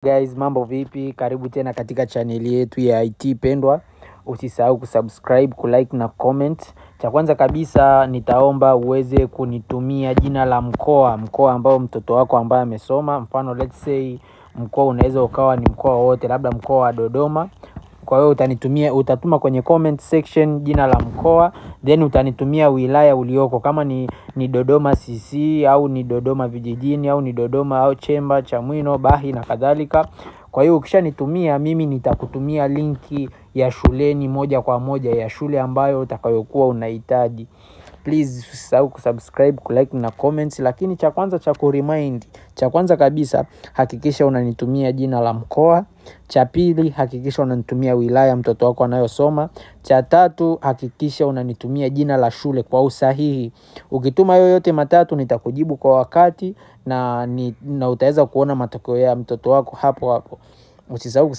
Guys, mambo vipi? Karibu tena katika chaneli yetu ya IT pendwa. Usisahau kusubscribe, kulike na comment. Cha kwanza kabisa nitaomba uweze kunitumia jina la mkoa, mkoa ambao mtoto wako ambaye amesoma. Mfano, let's say mkoa unaweza ukawa ni mkoa wote, labda mkoa wa Dodoma. Kwa hiyo utanitumia, utatuma kwenye comment section jina la mkoa, then utanitumia wilaya ulioko, kama ni Dodoma CC au ni Dodoma vijijini au ni Dodoma au Chemba, Chamwino, Bahi na kadhalika. Kwa hiyo ukishanitumia mimi nitakutumia linki ya shuleni moja kwa moja ya shule ambayo utakayokuwa unahitaji. Please usisahau kusubscribe, kulike na comment. Lakini cha kwanza cha kuremind, cha kwanza kabisa hakikisha unanitumia jina la mkoa. Cha pili hakikisha unanitumia wilaya mtoto wako anayosoma. Cha tatu hakikisha unanitumia jina la shule kwa usahihi. Ukituma hayo yote matatu nitakujibu kwa wakati na utaweza kuona matokeo ya mtoto wako hapo hapo. Usisahau.